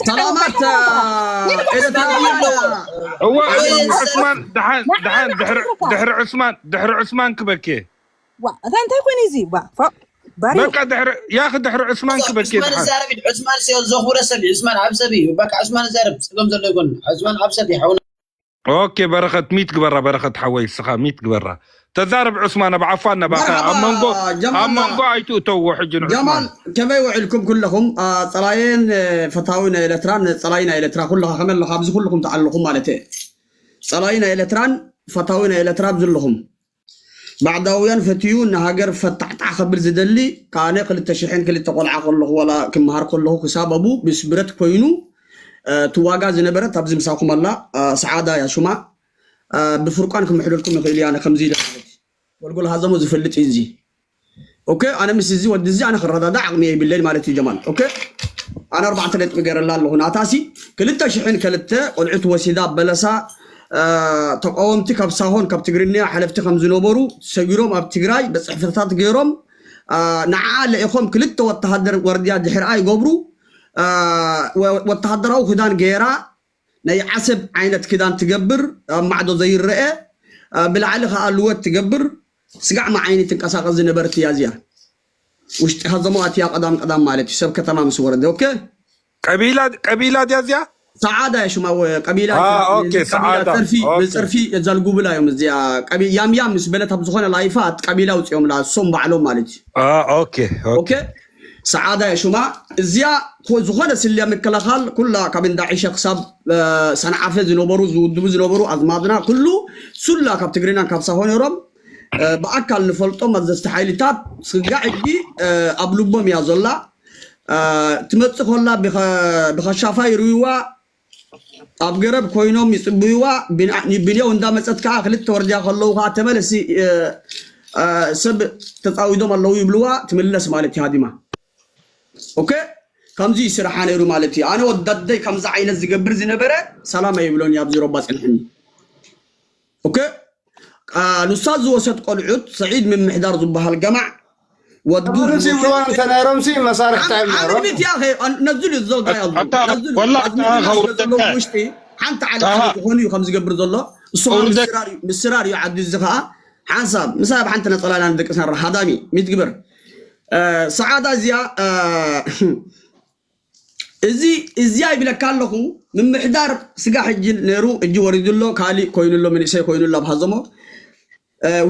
ሰላማት ኤለትራ እወ ዑስማን ድሓን ድሓን ድሕሪ ዑስማን ድሕሪ ዑስማን ክበኬ እንታይ ኮይኑ እዚ ባሪ በቃ ድሕሪ ያኺ ድሕሪ ዑስማን ክበኬ ድሓን ዑስማን ዘረብ ዑስማን ሲዮ ዘኹረ ሰብ ዑስማን ዓብ ሰብ እዩ በቃ ዑስማን ዘረብ ጽገም ዘሎ ይኮን ዑስማን ዓብ ሰብ ይሓውና ኦኬ በረኸት ሚት ግበራ በረኸት ሓወይ ስኻ ሚት ግበራ ተዛረብ ዑስማን ኣብ ዓፋን ነባኻ ኣብ መንጎ ኣብ መንጎ ኣይትእተዎ ሕጂ ንዑስማን ከመይ ውዕልኩም ኩለኹም ጸላየን ፈታዊ ናይ ኤለትራን ጸላይ ናይ ኤለትራ ኩለኻ ከመይ ኣለኻ ኣብዚ ኩልኹም ተኣለኹም ማለት እየ ጸላይ ናይ ኤለትራን ፈታዊ ናይ ኤለትራ ኣብዚ ኣለኹም ባዕዳውያን ፈትዩ ንሃገር ፈታሕታሕ ከብል ዝደሊ ከኣነ ክልተ ሽሕን ክልተ ቆልዓ ከለኹ ዋላ ክመሃር ከለኹ ክሳብ ኣቡ ምስ ብረት ኮይኑ ትዋጋ ዝነበረት ኣብዚ ምሳኹም ኣላ ሰዓዳ እያ ሹማ ብፍርቋን ክምሕደልኩም ይኽእል እየ ኣነ ከምዚ ኢለ ማለት እዩ ጎልጎል ሃዘሞ ዝፈልጥ እዩ እዚ ኦኬ ኣነ ምስ እዚ ወዲ እዚ ኣነ ክረዳዳ ዓቕሚ የብለይን ማለት እዩ ጀማል ኦኬ ኣነ ኣርባዕተ ነጥቢ ገይረላ ኣለኹ ናታሲ ክልተ ሽሕን ከልተ ቆልዑት ወሲዳ በለሳ ተቃወምቲ ካብ ሳሆን ካብ ትግርኛ ሓለፍቲ ከም ዝነበሩ ሰጊሮም ኣብ ትግራይ በፅሕፍታት ገይሮም ንዓ ለኢኾም ክልተ ወተሃደር ወርድያ ድሕርኣ ይገብሩ ወተሃደራዊ ክዳን ገይራ ናይ ዓሰብ ዓይነት ክዳን ትገብር ኣብ ማዕዶ ዘይረአ ብላዕሊ ከዓ ልወት ትገብር ስጋዕ መዓይኒ ትንቀሳቀስ ዝነበረት እያ እዚኣ ውሽጢ ሃዘሞ ኣትያ ቀዳም ቀዳም ማለት እዩ ሰብ ከተማ ምስ ወረደ ኦኬ ቀቢላ ቀቢላ ድያ እዚኣ ሰዓዳ እያ ሽማ ቀቢላ ጸርፊ እዛ ልጉብላ እዮም እዚኣ ያም ያም ምስ በለት ኣብ ዝኾነ ላይፋት ቀቢላ ውፅኦም ላ እሶም ባዕሎም ማለት እዩ ኦኬ ሰዓዳ እያ ሽማ እዚኣ ዝኾነ ስልያ ምክልኻል ኩላ ካብ እንዳ ዒሸ ክሳብ ሰንዓፈ ዝነበሩ ዝውድቡ ዝነበሩ ኣዝማድና ኩሉ ሱላ ካብ ትግርናን ካብ ሳሆ ነይሮም ብኣካል ንፈልጦም ኣዘዝቲ ሓይልታት ስጋ ሕጂ ኣብ ልቦም እያ ዘላ ትመፅእ ከላ ብኸሻፋ ይርዊዋ ኣብ ገረብ ኮይኖም ይፅብይዋ ብንየው እንዳመፀት ከዓ ክልተ ወርድያ ከለዉ ከዓ ተመለሲ ሰብ ተፃዊዶም ኣለዉ ይብልዋ ትምለስ ማለት እዩ ሃዲማ ኦኬ ከምዚ እዩ ስራሓ ነይሩ ማለት እዩ ኣነ ወዳደይ ከምዚ ዓይነት ዝገብር ዝነበረ ሰላም ኣይብሎን እዩ ኣብዚ ሮባ ፅንሕኒ ኦኬ ንሳ ዝወሰድ ቆልዑት ሰዒድ ምምሕዳር ዝበሃል ገማዕ ወዱ ይብልዋ እንተ ነይሮምሲ መሳርሕታ እዮም ነይሮም ዓመት ያኸ ነዝሉ ዘጋ ያሉ ወላ ውሽጢ ሓንቲ ዓለ ዝኾኑ እዩ ከም ዝገብር ዘሎ እሱ ምስራር እዩ ዓዲ እዚ ከዓ ሓንሳብ ምሳይ ኣብ ሓንቲ ነፀላላ ንደቂ ሰራ ሃዳሚ ሚትግበር ሰዓዳ እዚኣ እዚ እዚኣ ይብለካ ኣለኹ ምምሕዳር ስጋ ሕጂ ነይሩ እጂ ወሪዱ ኣሎ ካሊእ ኮይኑ ኣሎ መንእሰይ ኮይኑ ኣሎ ኣብ ሃዘሞ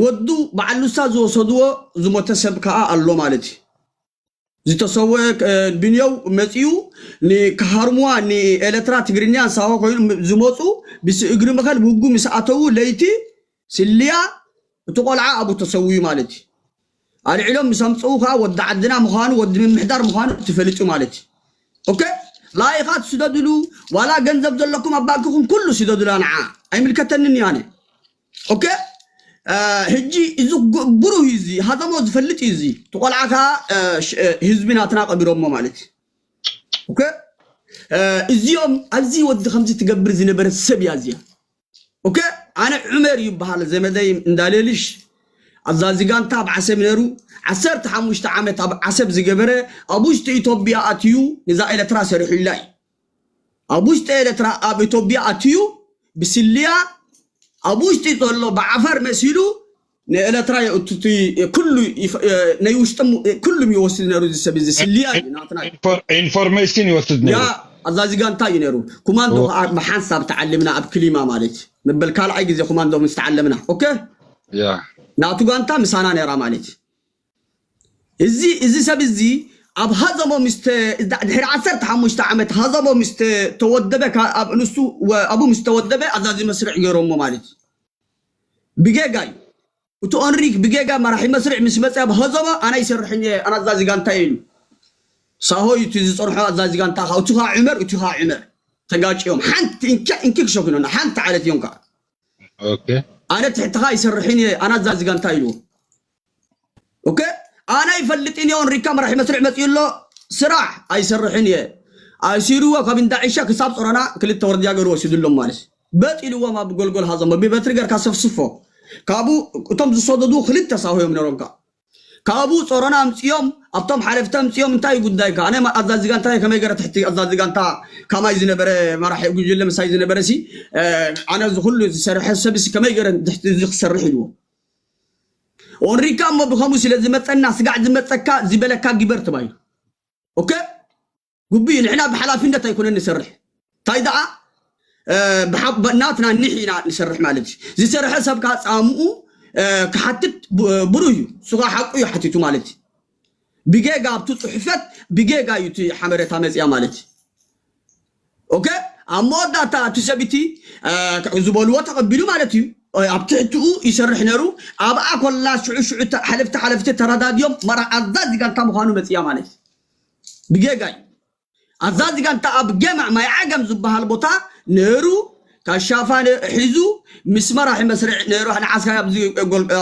ወዱ በዓል ንሳ ዝወሰድዎ ዝሞተ ሰብ ከዓ ኣሎ ማለት እዩ ዝተሰወ ብንየው መፂኡ ንክሃርሙዋ ንኤለትራ ትግርኛ ሳሆ ኮይኑ ዝመፁ ብስ እግሪ መኸል ብህጉ ምስ ኣተዉ ለይቲ ስልያ እቲ ቆልዓ ኣብኡ ተሰውዩ ማለት እዩ ኣልዒሎም ምስ ኣምፅኡ ከዓ ወዲ ዓድና ምዃኑ ወዲ ምምሕዳር ምዃኑ ትፈልጡ ማለት እዩ ኦኬ ላይኻት ስደድሉ ዋላ ገንዘብ ዘለኩም ኣብ ባንክኹም ኩሉ ስደዱላ ንዓ ኣይምልከተንን እዩ ኣነ ኦኬ ሕጂ እዚ ብሩህ እዩ እዚ ሃዘሞ ዝፈልጥ እዩ እዚ ትቆልዓ ከዓ ህዝቢ ናትና ቀቢሮሞ ማለት እዩ ኦኬ እዚኦም ኣብዚ ወዲ ከምዚ ትገብር ዝነበረት ሰብ እያ እዚኣ ኦኬ ኣነ ዑመር ይበሃል ዘመደይ እንዳሌልሽ ኣዛዚ ጋንታ ኣብ ዓሰብ ነሩ ዓሰርተ ሓሙሽተ ዓመት ኣብ ዓሰብ ዝገበረ ኣብ ውሽጢ ኢትዮጵያ ኣትዩ ንዛ ኤለትራ ሰሪሑላ እዩ ኣብ ውሽጢ ኤለትራ ኣብ ኢትዮጵያ ኣትዩ ብስልያ ኣብ ውሽጢ ዘሎ ብዓፈር መሲሉ ንኤለትራ የእቱቲ ኩሉ ናይ ውሽጥም ኩሉም ይወስድ ነሩ እዚ ሰብ እዚ ስልያ እዩ ናትና ኢንፎርሜሽን ይወስድ ነሩ ያ ኣዛዚ ጋንታ እዩ ነሩ ኩማንዶ ከዓ ብሓንሳብ ተዓልምና ኣብ ክሊማ ማለት ምበል ካልኣይ ግዜ ኩማንዶ ምስ ተዓለምና ኦኬ ናቱ ጋንታ ምሳና ነራ ማለት እዚ እዚ ሰብ እዚ ኣብ ሃዘሞ ምስ ድሕሪ ዓሰርተ ሓሙሽተ ዓመት ሃዘሞ ምስ ተወደበ ኣብ ንሱ ኣብኡ ምስ ተወደበ ኣዛዚ መስርዕ ገይሮሞ ማለት እዩ ብጌጋ እዩ እቲ ኦንሪክ ብጌጋ መራሒ መስርዕ ምስ መፀ ኣብ ሃዘሞ ኣነ ይሰርሕን እየ ኣነ ኣዛዚ ጋንታ እየ ኢሉ ሳሆ እዩ እቲ ዝፀንሖ ኣዛዚ ጋንታ ከዓ እቲ ከዓ ዕመር እቲ ከዓ ዕመር ተጋጭዮም ሓንቲ እንኪ ክሸፍኖና ሓንቲ ዓለት እዮም ከዓ ኣነ ትሕትኻ ይሰርሕን እየ ኣነ ኣዛዚ ጋንታ ኢልዎ ኦኬ ኣነ ይፈልጥን እየ ኦንሪካ መራሒ መስርዕ መፅኡ ኣሎ ስራሕ ኣይሰርሕን እየ ኣሲርዎ ካብ እንዳዒሻ ክሳብ ፀሮና ክልተ ወርድያ ገሩ ወሲድሎም ማለት በጢልዎም ኣብ ጎልጎል ሃዞም ብበትሪ ገርካ ሰፍስፎ ካብኡ እቶም ዝሰደዱ ክልተ ሳሆ እዮም ነሮም ከዓ ካብኡ ጸሮና ኣምጺኦም ኣብቶም ሓለፍቲ ኣምፅኦም እንታይ እዩ ጉዳይካ? ኣነ ማ- ኣዛዚ ጋንታ ከመይ ገረ ትሕቲ ኣዛዚ ጋንታ ካማይ ዝነበረ መራሒ ጉጅለ ምሳይ ዝነበረ ሲ ኣነ እዚ ኩሉ ዝሰርሐ ሰብሲ ከመይ ገረ ትሕቲ እዚ ክሰርሕ ኢልዎ። ኦንሪካ እሞ ብኸምኡ ስለ ዝመፀና ስጋዕ ዝመፀካ ዝበለካ ግበር ተባሂሉ። ኦኬ ጉብይ ንሕና ብሓላፊነት ኣይኮነን ንሰርሕ እንታይ ደኣ ናትና ኒሕ ኢና ንሰርሕ ማለት እዩ። ዝሰርሐ ሰብ ከዓ ፃምኡ ክሓትት ብሩህ እዩ። እሱ ከዓ ሓቁ እዩ ሓቲቱ ማለት እዩ። ብጌጋ ኣብቲ ፅሑፈት ብጌጋ እዩ እቲ ሓመረታ መፅያ ማለት እዩ። ኦኬ ኣብ መወዳእታ እቲ ሰብቲ ዝበልዎ ተቐቢሉ ማለት እዩ። ኣብ ትሕትኡ ይሰርሕ ነሩ። ኣብኣ ኮላ ሽዑ ሽዑ ሓለፍቲ ሓለፍቲ ተረዳድዮም መራ ኣዛዚ ጋንታ ምዃኑ መፅያ ማለት እዩ። ብጌጋ እዩ። ኣዛዚ ጋንታ ኣብ ገማዕ ማይ ዓገም ዝበሃል ቦታ ነሩ ካሻፋ ሒዙ ምስ መራሒ መስርዕ ነሩ ንዓስካ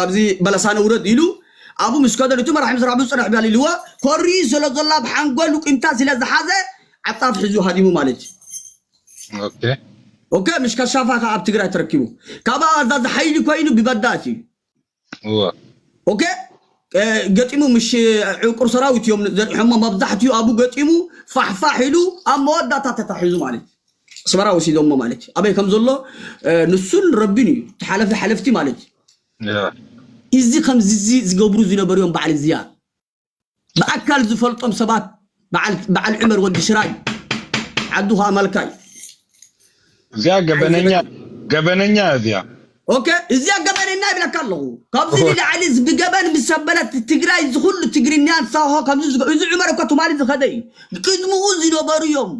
ኣብዚ በለሳ ነውረድ ኢሉ ኣብኡ ምስ ከደሉ እቲ መራሒ መስርዕ ኣብኡ ፅንሕ ቢያል ኢልዎ ኮሪ ስለ ዘሎ ኣብ ሓንጎሉ ቂምታ ስለ ዝሓዘ ዓፃፍ ሒዙ ሃዲሙ ማለት እዩ። ኦኬ ምሽ ካሻፋ ከዓ ኣብ ትግራይ ተረኪቡ ካብ ኣዛዚ ሓይሊ ኮይኑ ብበዳእት እዩ። ኦኬ ገጢሙ ምሽ ዕቁር ሰራዊት እዮም ዘርሖሞ መብዛሕትኡ ኣብኡ ገጢሙ ፋሕፋሕ ኢሉ ኣብ መወዳእታ ተታሒዙ ማለት እዩ። ኣስመራ ወሲዶሞ ማለት እዩ። ኣበይ ከም ዘሎ ንሱን ረቢን እዩ ተሓለፊ ሓለፍቲ ማለት እዩ። እዚ ከምዚ እዚ ዝገብሩ ዝነበሩ እዮም በዓል እዚያ ብኣካል ዝፈልጦም ሰባት በዓል ዑመር ወዲ ሽራይ ዓዱ ከዓ ማልካይ እዚኣ ገበነኛ ገበነኛ እዚኣ ኦኬ እዚኣ ገበነኛ ይብለካ ኣለኹ። ካብዚ ንላዕሊ ብገበን ምስ ሰበለት ትግራይ ዝኩሉ ትግርኛ ንሳሆ ከምዚ እዚ ዑመር እኮ ትማሊ ዝኸደ እዩ። ቅድምኡ ዝነበሩ እዮም።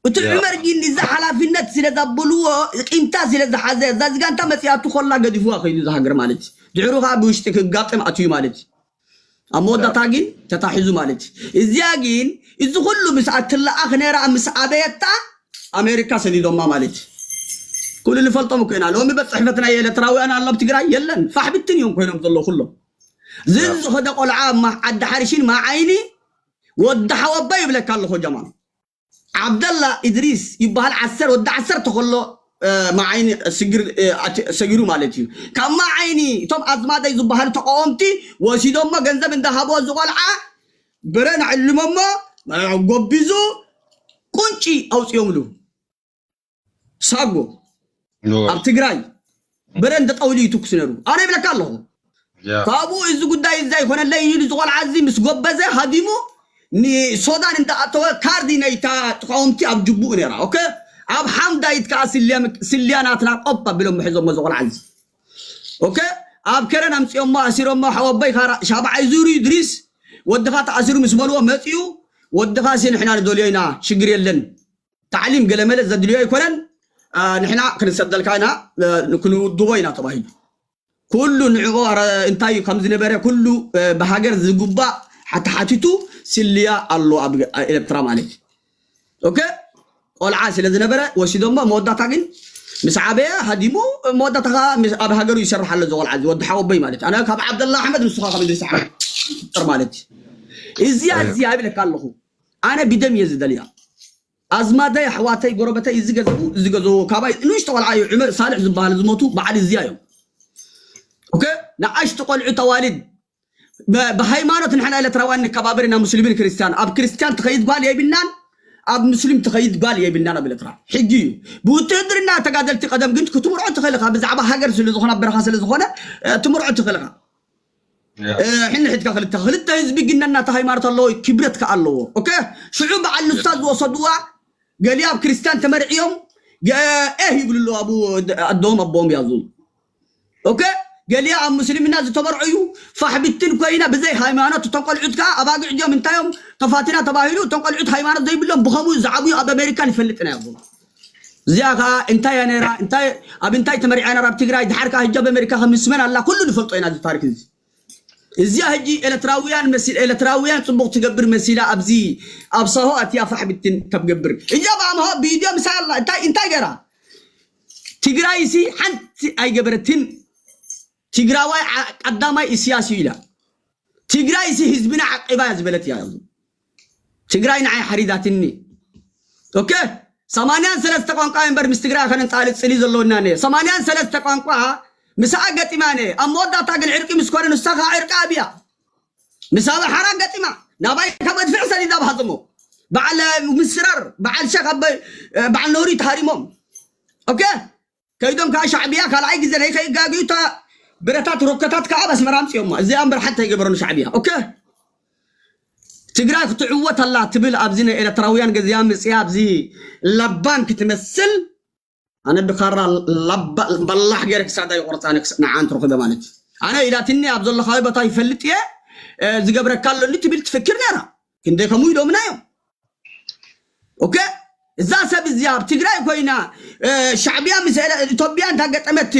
እቲ ዑመር ግን ንዛ ሓላፊነት ስለ ዘብልዎ ቂምታ ስለ ዝሓዘ እዛ ዝጋንታ መፅያቱ ኮላ ገዲፍዋ ከይዱ እዛ ሃገር ማለት እዩ። ድሕሩ ከዓ ብውሽጢ ክጋጥም ኣትዩ ማለት እዩ። ኣብ መወዳእታ ግን ተታሒዙ ማለት እዩ። እዚኣ ግን እዚ ኩሉ ምስ ኣትለኣኽ ነራ ምስ ኣበየታ ኣሜሪካ ሰዲዶማ ማለት እዩ። ኩሉ ንፈልጦም እኮ ኢና። ሎሚ ቤት ፅሕፈት ናይ ኤርትራውያን ኣሎ ኣብ ትግራይ የለን። ፋሕ ብትን እዮም ኮይኖም ዘለዉ ኩሎም። ዝን ዝኸደ ቆልዓ ማ- ዓዲ ሓሪሽን ማዓይኒ ወዲ ሓወባ ይብለካ ኣለኹ ጀማል። ዓብደላ ኢድሪስ ይበሃል ዓሰር ወዲ ዓሰርተ ከሎ ማዓይኒ ሰጊሩ ማለት እዩ። ካብ ማዓይኒ እቶም ኣዝማደይ ዝበሃሉ ተቃወምቲ ወሲዶሞ ገንዘብ እንዳሃብዎ ዝቆልዓ ብረን ኣዕልሞሞ ጎቢዙ ቁንጪ ኣውፅዮምሉ ሳጎ ኣብ ትግራይ ብረን ተጠውሊ ይትኩስ ነሩ። ኣነ ይብለካ ኣለኹ ካብኡ እዚ ጉዳይ እዚ ኣይኮነለይ ኢሉ ዝቆልዓ እዚ ምስ ጎበዘ ሃዲሙ ንሶዳን እንዳኣተወ ካርዲ ናይታ ተቃወምቲ ኣብ ጅቡኡ ነራ ኦኬ ኣብ ሓምዳይት ከዓ ስልያ ናትና ቆብ ኣቢሎም ምሕዞሞ ዝቆልዓ እዚ ኦኬ ኣብ ከረን ኣምፅኦሞ ኣሲሮሞ ሓወቦይ ሻብዓይ ዙሩ ድሪስ ወድኻ ተኣሲሩ ምስ በልዎ መፅኡ ወድኻ ሲ ንሕና ንደልዮ ኢና ሽግር የለን ታዕሊም ገለመለ ዘድልዮ ኣይኮነን ንሕና ክንሰደልካ ኢና ክንውድቦ ኢና ተባሂሉ ኩሉ ንዕኡ እንታይ እዩ ከም ዝነበረ ኩሉ ብሃገር ዝግባእ ሓተሓቲቱ ስልያ ኣሎ ኣብ ኤርትራ ማለት እዩ። ኦኬ ቆልዓ ስለ ዝነበረ ወሲዶሞ መወዳታ ግን ምስ ዓበየ ሃዲሙ መወዳታ ከዓ ኣብ ሃገሩ ይሰርሕ ኣሎ እዚ ቆልዓ እዚ ወዲ ሓወቦይ ማለት ኣነ ካብ ዓብደላ ኣሕመድ ንሱ ከዓ ካብ እድሪስ ኣሕመድ ጥር ማለት እዩ። እዚያ እዚያ ይብለካ ኣለኹ ኣነ ብደም እየ ዝደልያ ኣዝማደይ ኣሕዋተይ ጎረበተይ እዚ ገዘቡ እዚ ገዘቡ ካባይ ንእሽቶ ቆልዓ እዩ ዑመር ሳልሕ ዝበሃል ዝሞቱ በዓል እዚያ እዮም። ኦኬ ንኣሽቱ ቆልዑ ተዋልድ ብሃይማኖት ንሕና ኤርትራውያን ንከባበር ኢና ሙስሊምን ክርስቲያን ኣብ ክርስቲያን ትኸይድ ጓል የብልናን ኣብ ሙስሊም ትኸይድ ጓል የብልናን ኣብ ኤርትራ ሕጊ እዩ። ብውትህድርና ተጋደልቲ ቀደም ግን ክትምርዖ ትኽእል ኢኻ ብዛዕባ ሃገር ስለ ዝኾነ ኣብ በረኻ ስለ ዝኾነ ትምርዖ ትኽእል ኢኻ። ሕንሕድካ ክልተ ክልተ ህዝቢ ግን ነናተ ሃይማኖት ኣለዎ ክብረት ከ ኣለዎ ኦኬ ሽዑ በዓል ንሳ ዝወሰድዋ ገሊያ ኣብ ክርስቲያን ተመርዕዮም ኤህ ይብሉ ኣለዉ ኣብ ኣዶም ኣቦም ያዙ ኦኬ ገሊያ ኣብ ምስልምና ዝተመርዑ እዩ ፋሕ ብትን ኮይና ብዘይ ሃይማኖት እቶም ቆልዑት ከዓ ኣባግዕ ድዮም እንታዮም ተፋቲና ተባሂሉ እቶም ቆልዑት ሃይማኖት ዘይብሎም ብኸምኡ ዝዓብዩ ኣብ ኣሜሪካ ንፈልጥ ኢና ያዘ እዚኣ ከዓ እንታይ እያ ነራ እንታይ ኣብ እንታይ ተመሪዓ ነራ ኣብ ትግራይ ድሓር ከዓ ህጂ ኣብ ኣሜሪካ ከምስመን ኣላ ኩሉ ንፈልጦ ኢና እዚ ታሪክ እዚ እዚኣ ህጂ ኤርትራውያን መሲል ኤርትራውያን ፅቡቅ ትገብር መሲላ ኣብዚ ኣብ ሳሆ ኣትያ ፋሕ ብትን ተብገብር እዚኣ ብኣምሆ ብኢድዮ ምሳ ኣላ እንታይ እንታይ ገራ ትግራይ ሲ ሓንቲ ኣይገበረትን ትግራዋይ ቀዳማይ ኢስያስ እዩ ኢላ ትግራይ ሲ ህዝብና ዓቂባ እያ ዝበለት እያ ትግራይ ንዓይ ሓሪዳትኒ ኦኬ ሰማንያን ሰለስተ ቋንቋ እምበር ምስ ትግራይ ከነንፃልፅል እዩ ዘለውና ነ ሰማንያን ሰለስተ ቋንቋ ምስኣ ገጢማ ነ ኣብ መወዳእታ ግን ዕርቂ ምስ ኮነ ንሳ ከዓ ዕርቂ ኣብያ ምስ ኣምሓራ ገጢማ ናባይ ካብ መድፍዕ ሰዲዳ ብሃፅሞ በዓል ምስራር በዓል ሸክ ኣበ በዓል ነውሪ ተሃሪሞም ኦኬ ከይዶም ከዓ ሻዕብያ ካልኣይ ግዜ ናይ ከይጋግዩ እታ ብረታት ሮከታት ከዓ ኣብ ኣስመራ ኣምፅኦማ እዚኣ እምበር ሓንቲ ኣይገበረን ሻዕብያ ኦኬ ትግራይ ክትዕወት ኣላ ትብል ኣብዚ ናይ ኤርትራውያን ገዚኣ ምፅያ ኣብዚ ለባም ክትመስል ኣነ ብካራ በላሕ ገይረ ክሳዳ ይቆርፃ ንዓን ትረኽበ ማለት እዩ ኣነ ኢላትኒ ኣብ ዘለኻዊ ቦታ ይፈልጥ እየ ዝገብረካ ኣለኒ ትብል ትፍክር ነራ ክንደይ ከምኡ ኢሎምና እዮም ኦኬ እዛ ሰብ እዚኣ ኣብ ትግራይ ኮይና ሻዕብያ ምስ ኢትዮጵያ እንዳገጠመት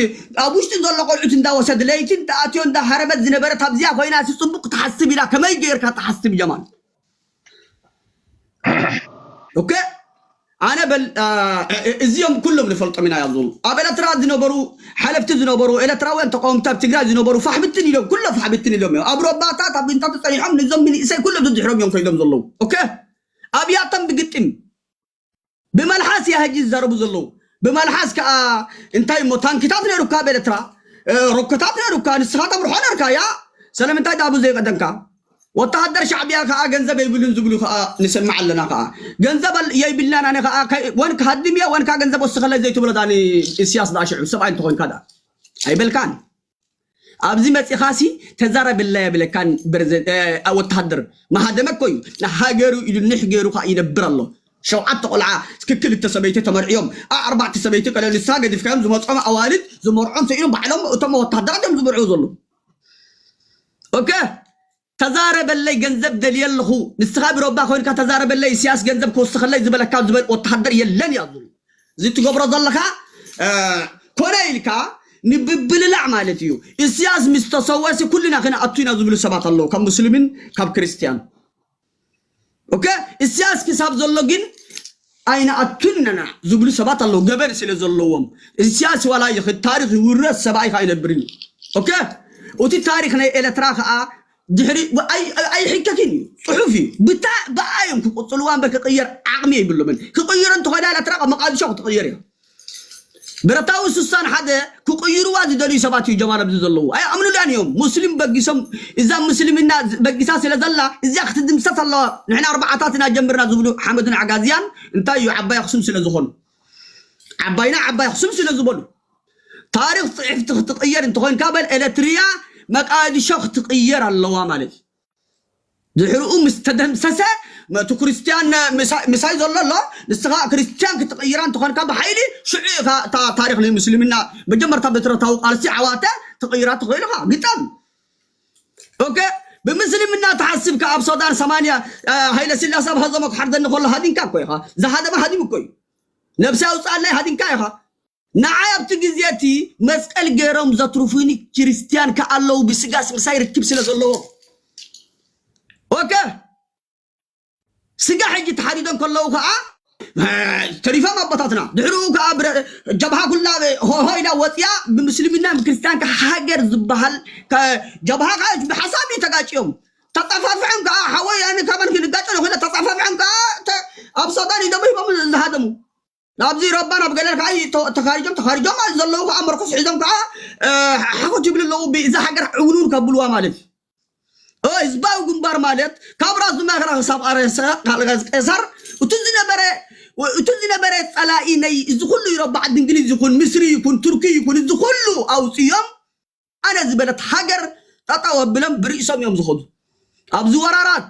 ኣብ ውሽጢ ዘሎ ቆልዑት እንዳወሰድ ለይቲ እንዳኣትዮ እንዳሃረበት ዝነበረት ኣብዚኣ ኮይና ሲ ፅቡቅ ትሓስብ ኢላ ከመይ ገይርካ ትሓስብ ጀማል ኦኬ ኣነ በል እዚኦም ኩሎም ንፈልጦም ኢና እዮም ኣብ ኤለትራ ዝነበሩ ሓለፍቲ ዝነበሩ ኤለትራውያን ተቃወምቲ ኣብ ትግራይ ዝነበሩ ፋሕብትን ኢሎም ኩሎም ፋሕብትን ኢሎም እዮም ኣብ ሮባታት ኣብ ቢንታት ጸኒሖም ንዞም ምንእሰይ ኩሎም ዝድሕሮም እዮም ኮይዶም ዘለዉ ኦኬ ኣብያቶም ብግጥም ብመልሓስ እያ ሕጂ ዝዛረቡ ዘለዉ ብመልሓስ ከዓ እንታይ እሞ ታንክታት ነይሩካ ኣብ ኤለትራ ሮኮታት ነይሩካ ንስኻ ተምርሖ ነርካ ያ ስለምንታይ ዳቡ ዘይቀደምካ ወተሃደር ሻዕብያ ከዓ ገንዘብ የብሉን ዝብሉ ከዓ ንሰምዕ ኣለና ከዓ ገንዘብ የብልናን ኣነ ከዓ ወን ክሃድም እየ ወን ከዓ ገንዘብ ወስኸለይ ዘይትብሎ ዳኒ እስያስ ዳ ሽዑ ሰብኣይ እንተኮንካ ዳ ኣይበልካን ኣብዚ መፂኻሲ ተዛረብላ የብለካን ወተሃደር መሃደመ እኮ እዩ ንሃገሩ ኢሉ ንሕ ገይሩ ከዓ ይነብር ኣሎ ሸውዓተ ቆልዓ ክልተ ሰበይቲ ተመርዕዮም ኣርባዕተ ሰበይቲ ቀለ ንሳ ገዲፍካዮም ዝመፅኦም ኣዋልድ ዝመርዖም ሰኢሎም ባዕሎም እቶም ወታደራት እዮም ዝመርዑ ዘለዉ ኦኬ ተዛረበለይ ገንዘብ ደልየ ኣለኹ ንስኻ ቢሮባ ኮይንካ ተዛረበለይ ኢሳያስ ገንዘብ ክወስኸለይ ዝበለካ ዝበል ወታደር የለን እያ ዝብሉ እዚ ትገብሮ ዘለኻ ኮነ ኢልካ ንብብልላዕ ማለት እዩ ኢሳያስ ምስ ተሰወሲ ኩልና ክንኣቱ ኢና ዝብሉ ሰባት ኣለዉ ካብ ሙስሊምን ካብ ክርስትያን ኦኬ ኢሳያስ ክሳብ ዘሎ ግን ኣይንኣቱን ነና ዝብሉ ሰባት ኣለዉ ገበን ስለ ዘለዎም ኢሳያስ ዋላ ይኽድ ታሪኽ ይውረስ ሰብኣይ ከዓ ይነብርን እዩ ኦኬ እቲ ታሪኽ ናይ ኤለትራ ከዓ ድሕሪ ኣይሕከክን እዩ ፅሑፍ እዩ ብታ ብኣዮም ክቅፅልዋ እምበር ክቅየር ዓቕሚ የብሎምን ክቅይሮ እንተኾይና ኤለትራ ካብ መቃድሾ ክትቅየር እያ ብረታዊ ስሳን ሓደ ክቅይርዋ ዝደልዩ ሰባት እዩ ጀማል ኣብዚ ዘለዉ ኣይኣምኑላን እዮም ሙስሊም በጊሶም እዛ ምስልምና በጊሳ ስለ ዘላ እዚኣ ክትድምሰስ ኣለዋ ንሕና ኣርባዓታት ኢና ጀምርና ዝብሉ ሓመድን ዓጋዝያን እንታይ እዩ ዓባይ ኣክሱም ስለ ዝኾኑ ዓባይና ዓባይ ኣክሱም ስለ ዝበሉ ታሪክ ፅሕፍቲ ክትቅየር እንተኮይንካ በል ኤለትርያ መቃዲሾ ክትቅየር ኣለዋ ማለት እዩ ድሕርኡ ምስ ተደምሰሰ እቲ ክርስትያን ምሳይ ዘሎ ኣሎ ንስኻ ክርስትያን ክትቕይራ እንተኾንካ ብሓይሊ ሽዑ ኢኻ እታ ታሪክ ናይ ምስልምና መጀመርታ ብትረታዊ ቃልሲ ዓዋተ ትቕይራ ትኽእል ኢኻ ግጠም ኦኬ ብምስልምና ተሓስብካ ኣብ ሶዳን ሰማንያ ሃይለ ስላሰ ኣብ ሃዘሞ ክሓርደኒ ከሎ ሃዲንካ እኮ ኢኻ ዝሃደመ ሃዲም እኮ እዩ ነብሲ ኣውፅኣላይ ሃዲንካ ኢኻ ንዓይ ኣብቲ ግዜ እቲ መስቀል ገይሮም ዘትርፉኒ ክርስትያን ከኣለዉ ብስጋስ ምሳይ ርክብ ስለ ዘለዎ ኦከ ስጋ ሕጂ ተሓዲዶም ከለዉ ከዓ ተሪፎም ኣቦታትና ድሕሪኡ ከዓ ጀብሃ ኩላ ሆሆ ኢላ ወፅያ ብምስልምና ብክርስትያን ሃገር ዝበሃል ጀብሃ ከዓ ብሓሳብ እዩ ተጋጭዮም ተጠፋፍዖም ከዓ ሓወይ ኣነ ከመን ክንጋጨ ንክእለ ተጠፋፍዖም ከዓ ኣብ ሶዳን ኢዶም ሂቦም ዝሃደሙ ናብዚ ረባ ናብ ገለ ከዓ ተኻሪጆም ተኻሪጆም ዘለዉ ከዓ መርኮስ ሒዞም ከዓ ሓኾት ይብሉ ኣለዉ ብእዛ ሃገር ዕውንውን ከብልዋ ማለት እዩ ህዝባዊ ግንባር ማለት ካብ ራሱ መክራ ክሳብ ኣረሰ ካልጋዝ ቀሳር እቲ ዝነበረ እቲ ዝነበረ ፀላኢ ናይ እዚ ኩሉ ይረባዕ ድንግሊዝ ይኩን ምስሪ ይኩን ቱርኪ ይኩን እዚ ኩሉ ኣውፅዮም ኣነ ዝበለት ሃገር ጠጠው ኣብሎም ብርእሶም እዮም ዝኸዱ ኣብዚ ወራራት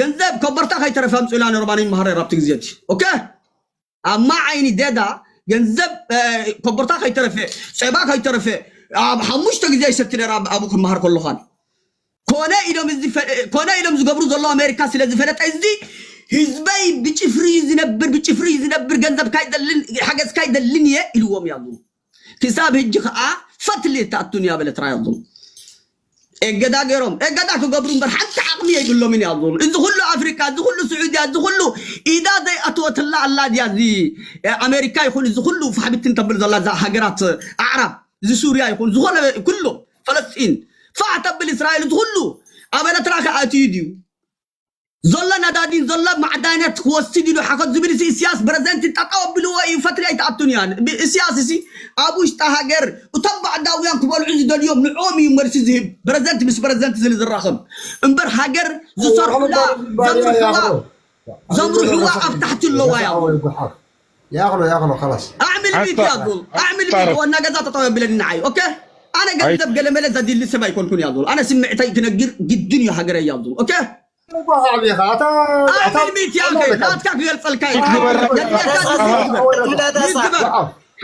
ገንዘብ ከበርታ ከይተረፈ ኣምፅኡላ ነሮባን ይመሃረ ኣብቲ ግዜ እቲ ኦከ ኣብ ማዓይኒ ደዳ ገንዘብ ከበርታ ከይተረፈ ፀባ ከይተረፈ ኣብ ሓሙሽተ ግዜ ይሰቲ ነራ ኣብኡ ክመሃር ከለኻን ኮነ ኢሎም እዚ ኮነ ኢሎም ዝገብሩ ዘሎ ኣሜሪካ ስለ ዝፈለጠ እዚ ህዝበይ ብጭፍሪ ዝነብር ብጭፍሪ ዝነብር ገንዘብካ ይደልን ሓገዝካ ይደልን እየ ኢልዎም እያ ክሳብ ሕጂ ከዓ ፈትሊ ተኣቱን እያ በለ ትራይ ኣዞም እገዳ ገይሮም እገዳ ክገብሩ እምበር ሓንቲ ዓቕሚ የብሎምን እያ ዞም እዚ ኩሉ ኣፍሪካ እዚ ኩሉ ስዑድያ እዚ ኩሉ ኢዳ ዘይኣትወትላ ኣላ ድያ እዚ ኣሜሪካ ይኹን እዚ ኩሉ ፋሕብትን ተብል ዘላ እዛ ሃገራት ኣዕራብ እዚ ሱርያ ይኹን ዝኾነ ኩሉ ፈለስጢን ፋሕ ተብል እስራኤል እዚ ኩሉ ኣብ ኤረትራ ከኣትዩ ድዩ ዘሎ ነዳዲን ዘሎ ማዕዳነት ክወስድ ኢሉ ሓኸት ዝብል ሲ ኢሳያስ ፕረዚደንት ጠጠው ኣብልዎ እዩ። ፈትሪ ኣይትኣቱን እያ። ብ- ኢሳያስ ሲ ኣብ ውሽጢ ሃገር እቶም ባዕዳውያን ክበልዑ ዝደልዮም ንዕኦም እዩ መልሲ ዝህብ። ፕረዚደንት ምስ ፕረዚደንት ዝል ዝራኸብ እምበር ሃገር ዝሰርሑላ ዘምርሑዋ ዘምርሑዋ ኣብ ታሕቲ ኣለዋ እያ። ያኽሎ ያኽሎ ኸላስ ኣዕምል ቤት ያዙል ኣዕምል ቤት ዋና ገዛ ተጠው የብለኒ ንዓይ ኦኬ። ኣነ ገንዘብ ገለመለ ዘድሊ ሰብ ኣይኮንኩን ያዙል ኣነ ስምዕተይ ክነግር ግድን እዩ ሃገረ ያዙል ኦኬ። ጓሓብ ኢኻ ኣታ ኣታ ኣዕምል ቤት ያኸ ናትካ ክገልጸልካ እዩ።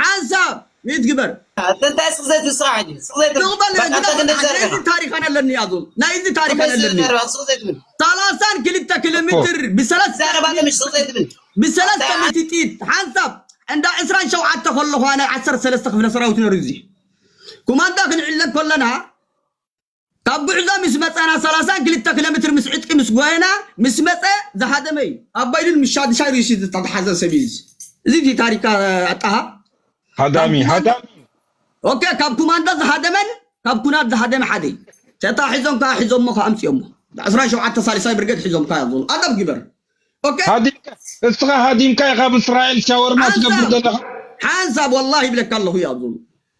ሓንሳብ ሚት ግበር እንታይ ስቕ ዘይትብል ስራሕ እዩ። ስቕ ዘይትብል ትቕበል በቃ እንታይ ክንደብ ዘረባ ናይዚ ታሪኻን ኣለኒ ያዙል ናይዚ ታሪኻን ኣለኒ። ዘረባ ስቕ ዘይትብል ሰላሳን ክልተ ኪሎ ሜትር ብሰለስተ ዘረባ ለምሽ ስቕ ዘይትብል ብሰለስተ ሚእቲ ጥይት ሓንሳብ እንዳ ዕስራን ሸውዓተ ከለኹ ኣነ ዓሰርተ ሰለስተ ክፍለ ሰራዊት ነሩ እዚ ኩማንዶ ክንዕለል ከለና ካብ ጉዕዞ ምስ መፀና ሰላሳን ክልተ ኪሎ ሜትር ምስ ዕጥቂ ምስ ጎየና ምስ መፀ ዝሃደመ እዩ። ኣባይሉን ምስ ሻድሻይ ርእሲ ዝተተሓዘ ሰብ እዩ እዚ። እዚ እቲ ታሪካ ኣጣሃ ሃዳሚ ሃዳሚ ኦኬ ካብ ኩማንዶ ዝሃደመን ካብ ኩናት ዝሃደመ ሓደ እዩ። ተታ ሒዞም ከዓ ሒዞሞ ከዓ ኣምፅኦሞ ዕስራን ሸውዓተ ሳልሳይ ብርጌድ ሒዞም ከዓ ያዞሉ ኣደብ ግበር ኦኬ ሃዲምካ እስኻ ሃዲምካ ኢኻ ኣብ እስራኤል ሻወርማ ትገብር ዘለኻ ሓንሳብ ወላሂ ይብለካ ኣለኹ ያዞሉ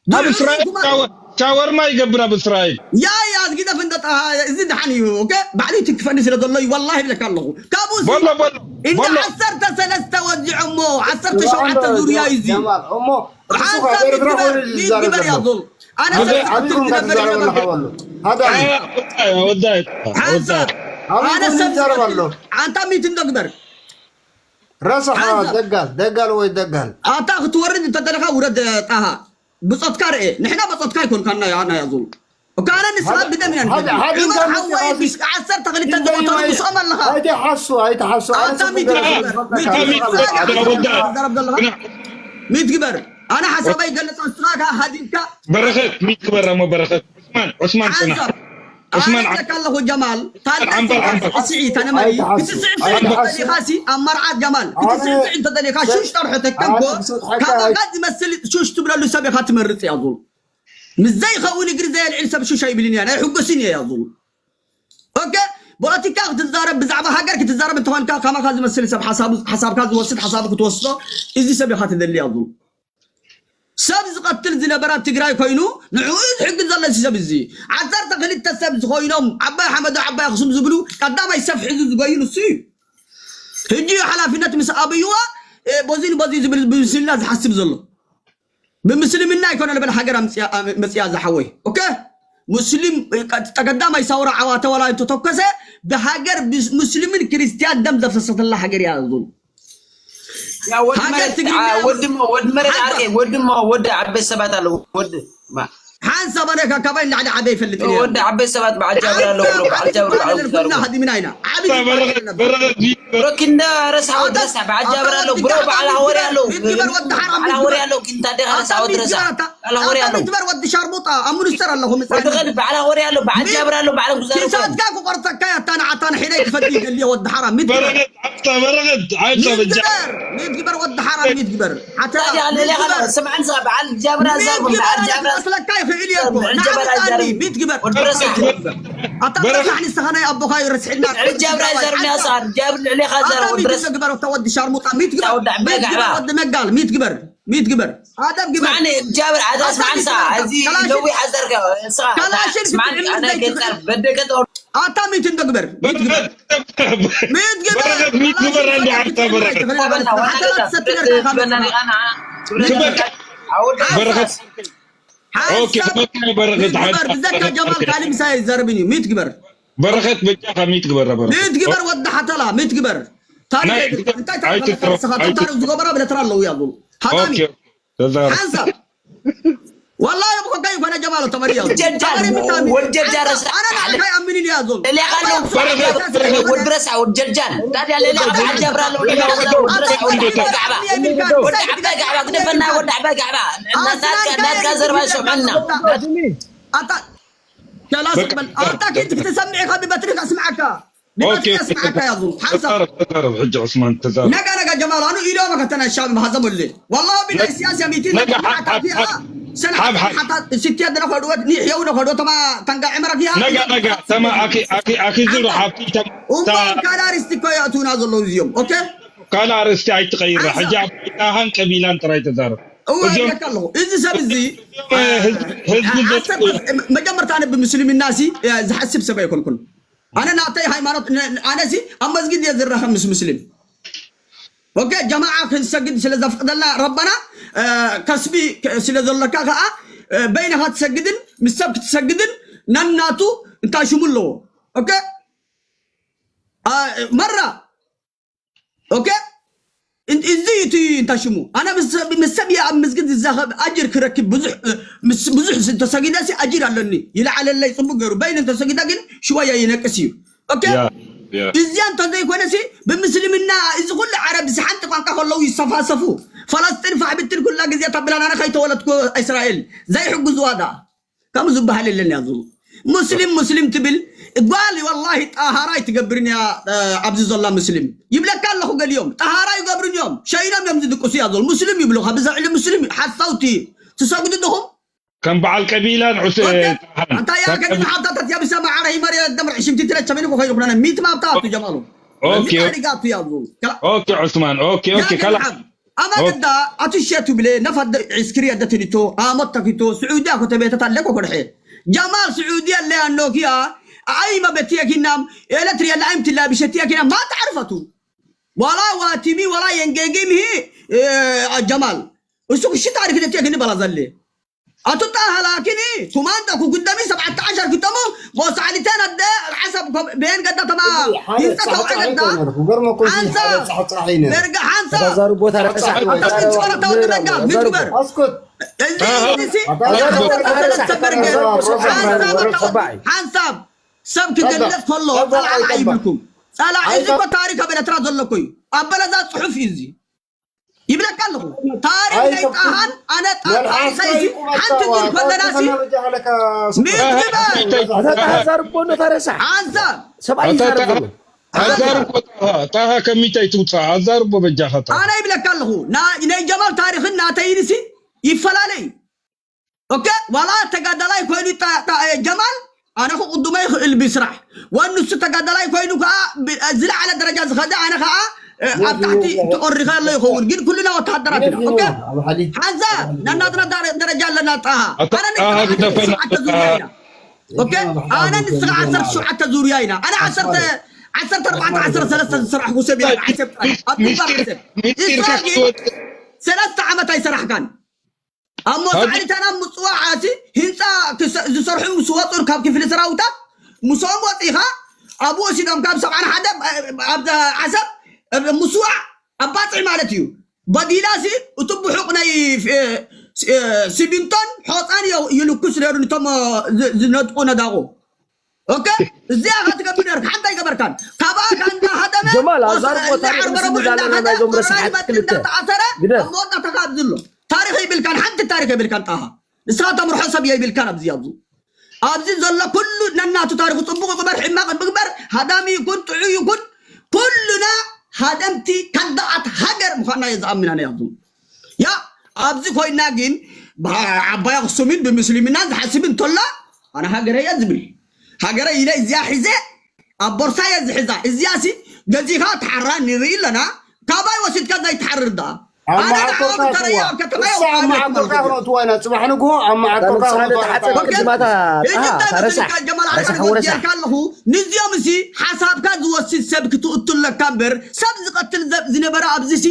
ኣብ እስራኤል ሻወ- ሻወርማ ይገብር ኣብ እስራኤል ያ ያ ዝግደፍ እንደ ጣሃ እዚ ድሓን እዩ ኦኬ ባዕሉ ትክፈኒ ስለ ዘሎ እዩ ወላሂ ይብለካ ኣለኹ ካብኡ ሲ በሎ በሎ እንደ በሎ ዓሰርተ ሰለስተ ወዚዖሞ ዓሰርተ ሸውዓተ ዙርያ እዩ እዚ ጀማል እሞ እሱ ሓንሳብ ካብ ኤርትራ ይትግበር ኮይኑ ዝዛረብ ይትግበር ዘሎ ያዞል ኣነ ኣበይ ሰብ ዓትኩም ክትነብር ከትዛረብ ይትግበር ዘለኻ በሉ ሃዳሚ ሓንሳብ ኣበይ ኣነ ኮይኑ ሰብ ይዛረብ ኣሎ ኣንታ ሚት እንዶ ግበር ረሳሕ ሓንሳብ። ደጋል ደጋል ወይ ደጋል ኣታ ክትወርድ እንተደለኻ ውረድ ጣሃ ብጾትካ ርኤ ንሕና ብጾትካ ኣይኮንካና ኣና ያዞል እካ ኣነ ንስኻ ብደም ኢና ሓደ- ሓደ ንፈልጥ። እንኳን ሓወይ መጽሓፍ ምስ ዓሰርተ ክልተ ኪንደይ ዝሞተሉ ወይ- ምስኦም ኣለኻ ኣይትሓሱ ኣይትሓሱ ኣነ ኣታ ጽቡቅ ሚት ገለ ግበር ዝፈልጠካ ሚት ግበር ይፈልጥ ንስኻ ኣለኹ። ኢኻ ትዛረብ ዘለኻ። ሚት ግበር ኣነ ሓሳብ ኣይገለጽ ንስኻ ከኣ ሃዲምካ በረኸት ሚት ግበር እሞ በረኸት ዑስማን ዑስማን ጽናሕ ሓንሳብ ዑስማን ኣነ እብለካ ኣለኹ ጀማል ታሪኽ ዓምበር፣ ዓምበር። ስዒ ተነመሪ ኣይትሓሱ፣ ክትስዕብ ኣይትሓሱ። ተደሊኻሲ ኣማርዓት ጀማል ክትስዕብ ኣነ- ስዕብ ተደሊኻ ሹሽ ጠርሖ ተከንኮ ኣነ ክሰጥሐካ ካባኻ ዝመስል ሹሽ ትብለሉ ሰብ ኢኻ ትመርጽ እያ ዙል ምስ ዘይኸውን እግሪ ዘየልዕል ሰብ ሹሽ ኣይብልን እያ ናይ ሕጎስን እየ እያ ዙል ኦኬ ፖለቲካ ክትዛረብ ብዛዕባ ሃገር ክትዛረብ እንተኾንካ ካማኻ ዝመስል ሰብ ሓሳቡ- ሓሳብካ ዝወስድ ሓሳቡ ክትወስዶ እዚ ሰብ ኢኻ ትደሊ እያ ዙል ሰብ ዝቐትል ዝነበረ ኣብ ትግራይ ኮይኑ ንዕኡ ዝሕግዝ ዘሎ እዚ ሰብ እዚ ዓሰርተ ክልተ ሰብ ዝኾይኖም ዓባይ ሓመዶ ዓባይ ኣኽሱም ዝብሉ ቀዳማይ ሰብ ሒዙ ዝጎዩ ንሱ እዩ ሕጂ እዩ ሓላፍነት ምስ ኣብይዎ ቦዚን ቦዚ ዝብል ብምስልና ዝሓስብ ዘሎ ብምስልምና ኣይኮነ ልበል ሃገር መፅያ ዝሓወይ ኦኬ ሙስሊም ቀዳማይ ሳውራ ዓዋተ ዋላ እንተተኮሰ ብሃገር ሙስሊምን ክርስትያን ደም ዘፍሰሰትላ ሃገር እያ ዝብሉ ያ ወዲ መሬት ዓ- ወዲ ሞ- ወዲ መሬት ዓርከይ ወዲ ሞ- ወዲ ዓበይ ሰባት ኣለዉ ወዲ ማ- ሓንሳብ ኣነ ካብ ካባይ ንላዕሊ ዓበይ ይፈልጥን እየ ወዲ ዓበይ ሰባት በዓል ጃብር ኣለዉ ብሎ በዓል ጃብር በዓል ጃብር ቡና ሃዲምና ኢና ዓብይ በረኸት በረኸት ብሮ ኪንዳ ረስሓ ወዲ ረስሓ በዓል ጃብር ኣለዉ ብሮ በዓል ሃወሪ ኣለዉ በዓል ሃወሪ ኣለዉ ኪንታ ዴኻ ረስሓ ወዲ ረስሓ በዓል ሃወሪ ኣለዉ ትበር ወዲ ሻርሙጣ ኣብ ሚኒስተር ኣለኹ ወዲ ኸድ በዓል ሃወሪ ኣለዉ በዓል ጃብር ኣለዉ በዓል ጉዛር ኪሳትካ ክቆርፀካ እያ ኣታ ንዓታ ንሒደ ክፈዲ ይደሊ ወዲ ሓራ ሚት በረኸት ዓብታ በረኸት ዓብታ በጃ ሚት ግበር ወዲ ሓራ ሚት ግበር ሓታ ታዲያ ሌላ ኸ ስምዓን ሳ በዓል ጃብራ ዛርኩም በዓል ጃብራ ክመስለካ ይኽእል እየ እኮ በዓል ጃብራ ንዓኒ ዛርኩም ሚት ግበር ወዲ ረስሓ ኣታ ረሳሕ ንስኻ ናይ ኣቦኻ እዩ ረስሒድና ልዕሊ ጃብራ ይዘር ሚያሳ ጃብር ልዕሌኻ ዘር ኣታ ወዲ ሚት ረስሓ ግበር እታ ወዲ ሻርሙጣ ሚት ግበር ወዲ ዓባይ ሚት ግበር ጋዕባ ወዲ መጋል ሚት ግበር ሚት ግበር ኣደብ ግበር ስማዕኒ ጃብር ኣታ ስማዕንሳ እዚ ካላሽን- ነዊሕ ኣዘርጋ ንስኻ ካላሽን ስማዕኒ ክትዕምር ኣነ ዘይትኽእል። ገንዘር በደቀ ኣታ ሚት እንዶ ግበር ሚት ግበር ሚት ግበር በረኸት ሚት ግበር እንዲ ዓርካ በረኸት ሓተላ ትሰትር ኢኻ በረኸት ኦኬ በቃ በረኸት ብዘካ ጀማል ካሊ ምሳይ ዘርብን እዩ ሚት ግበር በረኸት በጃኻ ሚት ግበር በረኸት ሚት ግበር ወዲ ሓተላ ሚት ግበር ታሪክ ናይ- እንታይ ኣይትትረፍ- ታሪክ ዝገበራ ብለትራ ኣለዉ ያሉ ሃዳሚ ኦኬ ተዛረብ ሓንሳብ ወላሂ ብኮካ ይኮነ ጀማል ተመሪ ያሉ ወጀጃል ወጀጃል ረሳ ኣነ ንዓካ ይኣምንን እያ ዞል እሊኻ ኣለዉ በረኸት ወድረሳ ወጀጃል ታዲያ ሌላ ዓባይ ጃብራ ኣለዉ ወድረሳ ወዲ ዓባይ ጋዕባ ወዲ ዓባይ ጋዕባ ግደፈና ወዲ ዓባይ ጋዕባ እናትካ እናትካ ዘርባ ይሰምዐና ኣታ ጀላስ በል ኣታ ኪድ ክትሰምዕ ኢኻ ብበትሪ ከስምዓካ ብበትሪ ከስምዓካ ያዙ ሓንሳብ ተዛረብ ተዛረብ ሕጂ ዑስማን ተዛረብ ነጋ ነጋ ጀማል ኣኑ ኢሎም ከተና ሻብ ማህዘም ወለ والله بالله سياسة ميتين ነጋ ሓ- ሓ- ሓ- ሰን ሓብ ሓብ ሓታ ሲትያ ደለ ከድወት ኒ ሕየው ነ ከድወት ተማ ታንጋ ዕመራ ፊሃ ነጋ ነጋ ተማ ኣኪ ኣኪ ኣኪ ዝሩ ሓብቲ ተም እሞ ካልእ ኣርእስቲ እኮ የእትውና ዘለዉ እዚኦም። ኦኬ ካልእ ኣርእስቲ ኣይትቐይራ። ሕጂ ኣብ ጣሃን ቀቢላን ጥራይ ተዛረብ። እወ እዚኦም ይብለካ ኣለኹ። እዚ ሰብ እዚ ህዝቢ ህዝቢ ዘጥቅኡ መጀመርታ ኣነ ብምስልምና ሲ ዝሓስብ ሰብ ኣይኮንኩን። ኣነ ናተይ ሃይማኖት ኣነ ሲ ኣብ መስጊድ እየ ዝራኸብ ምስ ምስሊም ኦኬ ጀማዓ ክንሰግድ ስለ ዘፍቅደልና ረበና ከስቢ ስለ ዘለካ ከዓ በይንኻ ትሰግድን ምስ ሰብ ክትሰግድን ነናቱ እንታይ ሽሙ ኣለዎ ኦኬ መራ ኦኬ እዚ እቲ እንታይ ሽሙ ኣነ ምስ ሰብ እየ ኣብ መስጊድ ዝዛኸብ ኣጅር ክረክብ ብዙሕ ብዙሕ ተሰጊደ ሲ ኣጅር ኣለኒ ይለዓለለይ ፅቡቅ ገይሩ በይን እንተሰጊደ ግን ሽወያ ይነቅስ እዩ ኦኬ እዚኣ እንተዘይኮነሲ ብምስልምና እዚ ኩሉ ዓረብ እዚ ሓንቲ ቋንቋ ከለዉ ይሰፋሰፉ ፈለስጢን ፋሕብትን ኩላ ግዜ ተብላን ኣነ ከይተወለድኩ እስራኤል ዘይሕግዝዋ ዳ ከምኡ ዝበሃል የለን ያዙ ሙስሊም ሙስሊም ትብል ጓል ወላሂ ጣሃራ ኣይትገብርን እያ ኣብዚ ዘላ ሙስሊም ይብለካ ኣለኹ ገሊኦም ጣሃራ ይገብርን እዮም ሸይኖም እዮም ዝድቅሱ እያ ዞል ሙስሊም ይብሉኻ ብዛ ዕሊ ሙስሊም ሓሳውቲ ትሰግዱ ድኹም ከም በዓል ቀቢላ ንዑስ እንታይ እያ ከዲም ሓብታታት እያ ብሰማ ዓረ ይመር ደምር ሽምቲ ትለ ቸመኒ ኮ ኸይሩ ኩናነ ሚት ማብታ ኣቱ ጀማሉ ኦኬ ሪጋቱ ያዙ ኦኬ ዑስማን ኦኬ ኦኬ ከላ ኣማገዳ ኣቱ ሸቱ ብለ ነፋደ ዒስክሪ ያደትኒቶ ኣሞት ተኪቶ ስዑዲያ ኮተቤተት ኣለኮ ኮድሐ ጀማል ስዑዲያ ለያ ኖኪያ ኣይመ በትየኪናም ኤለትሪያ ለኣይም ትላቢሸትየኪና ማ ተዕርፈቱ ዋላ ዋቲሚ ዋላ የንጌጌም ይሄ ጀማል እሱ ክሽት አድርግ ደትየክኒ በላ ዘለ ኣቱጣ ሀላኪኒ ኩማንዶ ኩጉደሚ ሰብዓተ ዓሸር ክጠሙ ሞሳዕሊተን ኣደ ዓሰብ ቤን ገዳ ተማ ይንጠተው ዓገዳ ሓንሳ ደርጋ ሓንሳ ተዛሩ ቦታ ረሳ ጸረታ ወዲ ደጋ ምትበር ኣስኩት እዚ ሲ ተበርገ ሓንሳብ ሰብ ክገልጽ ከሎ ጸላዓ ይብልኩም ጸላዓ እዚ እኮ ታሪክ ኣብ ኤርትራ ዘሎ እኮ እዩ ኣብ በለዛ ጽሑፍ እዩ እዚ ይብለካ ኣለኹ ታሪክ ናይ ጣሃን ኣነ ጣሃን ሓንቲ ጊር ከለናሲ ምትበል ተዛርቦ ነታረሳ ሓንሳብ ሰብኣይ ይዛረብ ዘሎ ኣዛርቦ ጣሃ ጣሃ ከሚታይ ትውፃ ኣዛርቦ በጃኸታ ኣነ ይብለካ ኣለኹ ናይ ጀማል ታሪክን ናተይንሲ ይፈላለ እዩ ኦኬ ዋላ ተጋዳላይ ኮይኑ ጀማል ኣነ ክቕድሞ ይኽእል ብስራሕ ወንሱ ተጋዳላይ ኮይኑ ከዓ ዝለዓለ ደረጃ ዝኸደ ኣነ ከዓ ኣብ ታሕቲ ተቆሪኸ ኣሎ ይኸውን ግን ኩልና ወታሃደራት ኢና ሓንሳ ናናትና ደረጃ ኣለና ጣሃ ኣነ ንስኻ ዓሰርተ ሸውዓተ ዙርያ ኢና ኣነ ንስኻ ዓሰርተ ሸውዓተ ዙርያ ኢና ኣነ ዓሰርተ ዓሰርተ ኣርባዕተ ዓሰርተ ሰለስተ ዝሰራሕኩ ሰብ ኢና ዓሰብ ጥራይ ኣብ ግንባር ዓሰብ ኢስራኤል ሰለስተ ዓመት ኣይሰራሕካን ኣብ ሞሳዕሊተና ምፅዋዕ ኣቲ ህንፃ ዝሰርሑ ምስ ወፁ ካብ ክፍሊ ሰራውታ ምስኦም ወፂኻ ኣብኡ ወሲዶም ካብ ሰብዓን ሓደ ኣብ ዓሰብ ምስዋዕ ኣባፅዕ ማለት እዩ በዲላሲ እቲ ብሑቕ ናይ ሲሚንቶን ሖፃን ይልኩስ ነሩ ንቶም ዝነጥቁ ነዳቑ ኦኬ እዚኣ ካ ትገብር ነርካ ሓንታ ይገበርካን ካብኣ ካ እንዳሃደመ ጀማል ኣዛርቦ ታሪክ እንዳዓርበረ ምስሉ ዳለና እንዳሃደ ናይዞም ረሳሓት ጦራይ መጥ ክልተ እንዳተኣሰረ ግደፍ። ኣብ መወዳእታ ካብ ዝሎ ታሪክ ይብልካን ሓንቲ ታሪክ የብልካን ጣሃ ንስኻ ተምርሖ ሰብ የብልካን ኣብዚ ኣብዚ ኣብዚ ዘሎ ኩሉ ነናቱ ታሪኩ ፅቡቅ ይግበር ሕማቅ ምግበር ሃዳሚ ይኩን ጥዑይ ይኩን ኩሉና ሃደምቲ ከዳዓት ሃገር ምኳንና እየ ዝኣምን ኣነ ኣብዚ ያ ኣብዚ ኮይና ግን ዓባይ ኣክሱምን ብምስልምና ዝሓስብ እንተሎ ኣነ ሃገረ እየ ዝብል ሃገረ ኢለ እዚኣ ሒዘ ኣብ ቦርሳ እየ ዝሕዛ እዚኣ ሲ ገዚኻ ትሓራ ንርኢ ኣለና ካባይ ወሲድካ ዘይትሓርር ደኣ ኣነ ንዓኹም ተረዮ ኣብ ከተማ የውፅኣለኩም ኣለኹ እትዋና ፅባሕ ንግሆ ኣብ መዓኮካ ሕጂ እንታይ መሰልካ ጀማል ዓርቃን ወዲያልካ ኣለኹ ንዚኦም እዚ ሓሳብካ ዝወስድ ሰብ ክትእቱ ኣለካ እምበር ሰብ ዝቐትል ዝነበረ ኣብዚ ሲ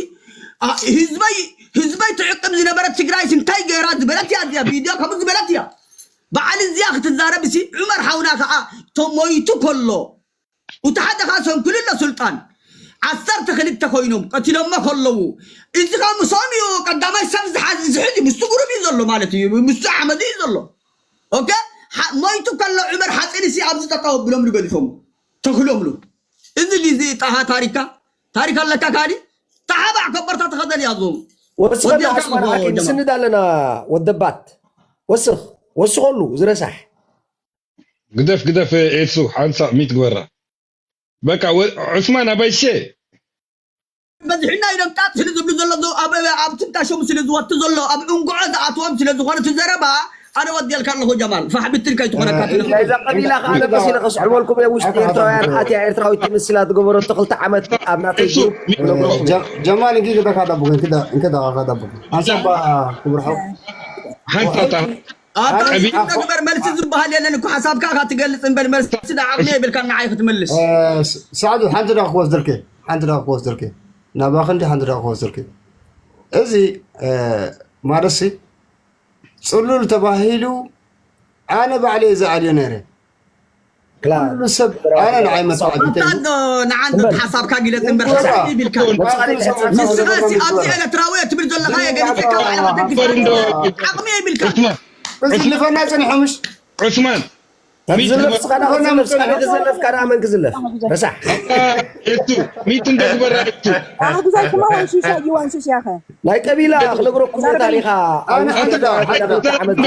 ህዝበይ ህዝበይ ትዕቅብ ዝነበረት ትግራይስ እንታይ ገይራ ዝበለት እያ እዚኣ ቪድዮ ከምኡ ዝበለት እያ በዓል እዚኣ ክትዛረብ ሲ ዑመር ሓውና ከዓ ተሞይቱ ከሎ እቲ ሓደ ከዓ ሰንኩልለ ሱልጣን ዓሰርተ ክልተ ኮይኖም ቀቲሎሞ ከለዉ እዚ ከዓ ምሶም እዩ ቀዳማይ ሰብ ዝሓዝ ዝሕዝ እዩ ምስቲ ጉሩብ እዩ ዘሎ ማለት እዩ ምስቲ ዓመዱ እዩ ዘሎ ኦኬ ሞይቱ ከሎ ዑመር ሓፂን ሲ ኣብዚ ጠጠው ብሎም ንገዲፎም ተክሎም ሉ እዚ ዲዚ ጣሃ ታሪካ ታሪክ ኣለካ ካዲ ተሓባዕ ከበርታ ተኸደል ያዞም ወስኸና ወዲያ ኣስማን ከለኹ ሓኪም ጀማ። ስንድ ኣለና ወደባት ወስኽ ወስኸሉ ዝረሳሕ ግደፍ ግደፍ ኤሱ ሓንሳእ ሚት ግበራ በቃ ወ- ዑስማን ኣባይሴ በዝሕና ኢሎም ጣጥ ስለ ዝብሉ ዘሎ ዝ- ኣብ ኣብ ትንታሾም ስለ ዝወቱ ዘሎ ኣብ ዕንጉዖ ዝኣትዎም ስለ ዝኾነ እቲ ዘረባ ኣነ ወዲልካ ኣለኹ ጀማል ፋሕ ብትል ከይትኾነካ ትልኹ። ናይዛ ቀቢላ ከዓ ደበስ ኢለ ከስዕበልኩም እየ። ውሽጢ ኤርትራውያን ኣትያ ኤርትራዊት ትምስላ ዝገበረቶ ክልተ ዓመት ኣብ ናተይ እሱ ግሩፕ ሚክሮ ነግረኩም። ጀማል እንግዲህ በካ ጠብቁ እንክዳ እንክዳ ካ ጠብቁ ሓንሳባ ክብርሐው ሓንሳታ ኣታ ቀቢ- ንግበር መልሲ ዝበሃል የለን እኮ ሓሳብካ ኢኻ ትገልጽ እምበር መልሲ ዳ ዓቕሚ የብልካ ንዓይ ክትምልስ። ሰዓዱ ሓንቲ ዳ ክወስደልከ ሓንቲ ዳ ክወስደልከ ናባኺ እንዲ ሓንቲ ዳ ክወስደልከ እዚ ማለትሲ ፅሉል ተባሂሉ ኣነ ባዕለይ ዝኣልዮ ነይረ ክላር ኩሉ ሰብ ኣነ ንዓይ መተዓቢተይ ኣታ ዶ ንዓንተ ሓሳብካ ግለጽ እምበር ሓሳብ ይብልካ። ንስኻሲ ኣብዚ ኤርትራዊ ትብል ዘለኻ የገሊጸካ ባዕልኻ ተግዛር ዓቕሚ የብልካ። ዑስማን ክዝልፈና ፅንሑ ምሽ ዑስማን ተዝለፍ ስኻ ዳ ክትዝለፍ ስኻ ዘይተዘለፍካ ዳ መን ክዝለፍ ረሳሕ እቱ ሚት እንደግበራ እቱ ኣግዛይ ክማ ዋንሹሻ ይዋንሹሽ ያኸ ናይ ቀቢላ ክነግረኩም እየ ታሪኻ ኣነ ሓንቲ ዳ ሓንቲ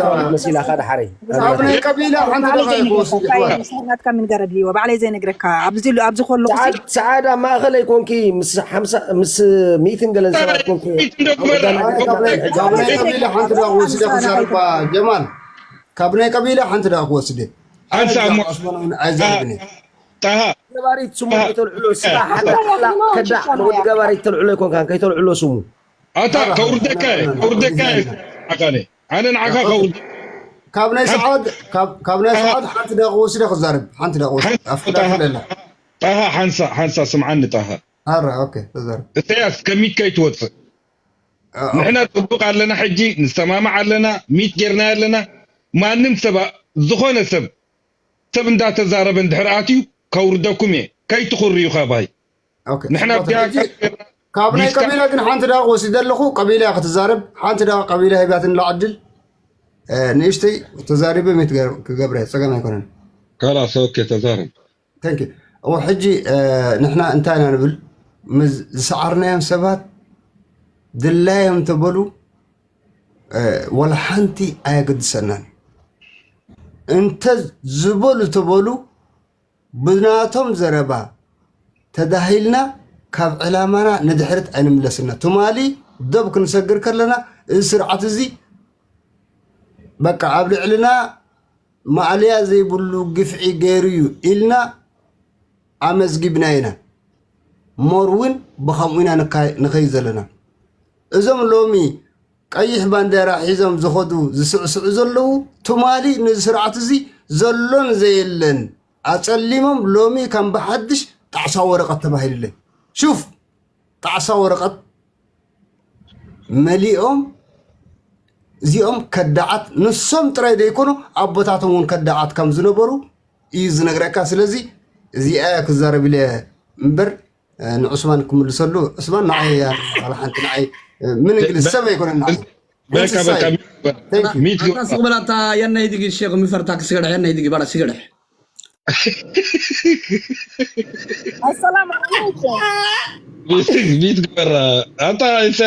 ዳ መሲላኻ ድሓረይ ካብ ናይ ቀቢላ ሓንቲ ዳ ክወስድ ይሕዋት ናትካ ምን ገረድ ይዋ ባዕለይ ዘይነግረካ ኣብዚ ኣብዚ ከሎ ሰዓድ ኣብ ማእኸለይ ኮንኪ ምስ ሓምሳ ምስ ሚእትን ገለን ሰባት ኮንኪ ሚት እንደግበራ ኣነ ካብ ናይ ካብ ናይ ቀቢላ ሓንቲ ዳ ክወስድ ክዛረባ ጀማል ካብ ናይ ቀቢላ ሓንቲ ዳ ክወስድ ሓንሳ እሞ ኣስመናውን ኣይዛረብን ጣሃ ገባሪት ስሙ ከይተልዕሎ ስኻ ሓላ ከዳ ንወዲ ገባሪት ተልዕሎ ኣይኮንካን ከይተልዕሎ ስሙ ኣታ ከውርደካ እየ፣ ከውርደካ እየ። ኣካለ ኣነ ንዓኻ ከውርደ ካብ ናይ ሰዓት ካብ ናይ ሰዓት ሓንቲ ደቂ ወስደ ክዛረብ ሓንቲ ደቂ ወስደ ኣፍቅዳ ስለላ ጣሃ ሓንሳ ሓንሳ ስምዓኒ ጣሃ ኣረ ኦኬ ተዛረብ እሰያስ ከሚት ከይትወፅእ ንሕና ፅቡቅ ኣለና ሕጂ ንሰማማዕ ኣለና ሚት ጌርና ኣለና ማንም ሰብ ዝኾነ ሰብ ሰብ እንዳተዛረበ እንድሕር ኣትዩ ከውርደኩም እየ ከይትኹርዩ ካባይ ንሕና ብዚኣ ካብ ናይ ቀቢላ ግን ሓንቲ ደቂ ወሲደ ኣለኹ ቀቢላ ክትዛረብ ሓንቲ ደቂ ቀቢላ ሂባትኒ ዕድል ንእሽተይ ተዛሪበ ሚት ክገብረ ፀገም ኣይኮነን ካላስ ኦኬ ተዛረብ ተንክ ዩ ሕጂ ንሕና እንታይ ኢና ንብል ምስ ዝሰዓርናዮም ሰባት ድላዮም ተበሉ ወላ ሓንቲ ኣየገድሰናን እንተ ዝበሉ ተበሉ ብናቶም ዘረባ ተዳሂልና ካብ ዕላማና ንድሕርት ኣይንምለስና ትማሊ ደብ ክንሰግር ከለና እዚ ስርዓት እዚ በቃ ኣብ ልዕልና ማእለያ ዘይብሉ ግፍዒ ገይሩ እዩ ኢልና ኣመዝጊብና ኢና። ሞር እውን ብኸምኡ ኢና ንኸይድ ዘለና። እዞም ሎሚ ቀይሕ ባንዴራ ሒዞም ዝኸዱ ዝስዕስዑ ዘለዉ ትማሊ ነዚ ስርዓት እዚ ዘሎን ዘየለን ኣፀሊሞም ሎሚ ከም ብሓድሽ ጣዕሳ ወረቐት ተባሂሉለይ። ሹፍ ጣዕሳ ወረቐት መሊኦም እዚኦም ከዳዓት ንሶም ጥራይ ዘይኮኑ ኣቦታቶም እውን ከዳዓት ከም ዝነበሩ እዩ ዝነግረካ። ስለዚ እዚኣ ክዛረብ ኢለ እምበር ንዑስማን ክምልሰሉ ዑስማን ንዓይ እያ ዋላ ሓንቲ ንዓይ ምን እንግሊዝ ሰብ ኣይኮነን ንዓይ በቃ በቃ Thank you። ሚት ኣታ ስቕ በል ኣታ የናይ ድጊ ሼክ ምፈርታ ክስገድሕ የናይ ድጊ ባላ ስገድሕ السلام عليكم ሚት ግበራ ኣታ ኢሳ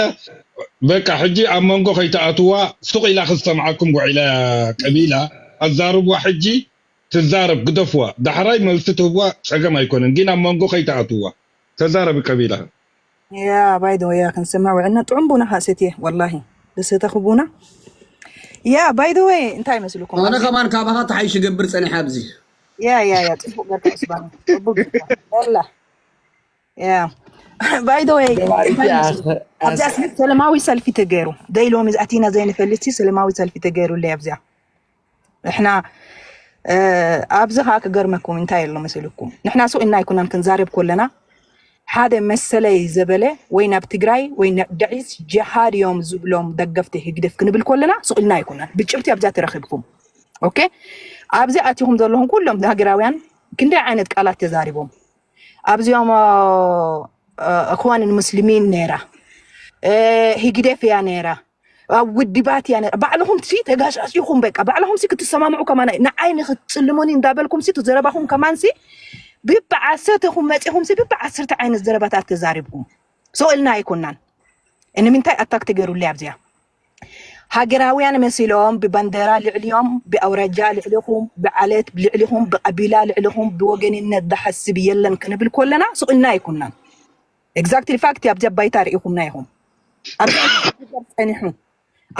በቃ ሕጂ ኣብ መንጎ ከይተኣትዋ ሱቕ ኢላ ክዝሰምዓኩም ውዒላ ቀቢላ ኣዛርብዋ ሕጂ ትዛረብ ግደፍዋ ዳሕራይ መልሲ ትህብዋ ጸገም ኣይኮነን ግን ኣብ መንጎ ከይተኣትዋ ተዛረቢ ቀቢላ يا باي ذا ويا كنسمع وعنا طعم بونا خاسيتي والله لسيتك بونا يا باي ذا واي انت مسلكم ኣነ ከማን ካባኻ ተሓይሽ ገብር ጸኒሐ ኣብዚ يا يا يا ጽቡቅ ገርካ ስባን ጽቡቅ ገርካ والله يا باي ذا واي ኣብዚ ኣስሊ ሰለማዊ ሰልፊ ተገይሩ ደይ ሎሚ ኣቲና ዘይንፈልጥ ሰለማዊ ሰልፊ ተገይሩ ለይ ኣብዚኣ ንሕና ኣብዚ ከዓ ክገርመኩም እንታይ ኣሎ መሰልኩም ንሕና ሱቕ ኢልና ኣይኮናን ክንዛረብ ኮለና ሓደ መሰለይ ዘበለ ወይ ናብ ትግራይ ወይ ናብ ደዒስ ጀሃድ እዮም ዝብሎም ደገፍቲ ህግደፍ ክንብል ኮለና ሱቕ ኢልና ኣይኮናን ብጭብቲ ኣብዛ ተረኺብኩም ኦኬ ኣብዚ ኣቲኹም ዘለኹም ኩሎም ሃገራውያን ክንደይ ዓይነት ቃላት ተዛሪቦም ኣብዚኦም እኽዋን ሙስሊሚን ነይራ ህግደፍ እያ ነይራ ኣብ ውድባት እያ ነይራ ባዕልኹም ሲ ተጋሻሽ ኢኹም በቃ ባዕልኹም ሲ ክትሰማምዑ ከማን ንዓይ ንክትፅልሙኒ እንዳበልኩም ሲ ትዘረባኹም ከማን ሲ ብብዓሰርተኹም መፂኹም ሲ ብብዓሰርተ ዓይነት ዘረባታት ተዛሪብኩም ሰው ኢልና ኣይኮናን ንምንታይ ኣታክ ትገሩለይ ኣብዚኣ ሃገራውያን መሲሎም ብባንዴራ ልዕሊኦም ብኣውራጃ ልዕሊኹም ብዓለት ልዕሊኹም ብቀቢላ ልዕሊኹም ብወገንነት ዝሓስብ የለን ክንብል ኮለና ስቕ ኢልና ኣይኮናን exactly fact ኣብዚኣ ባይታ ርኢኹምና ኢኹም። ኣብዚ ጸኒሑ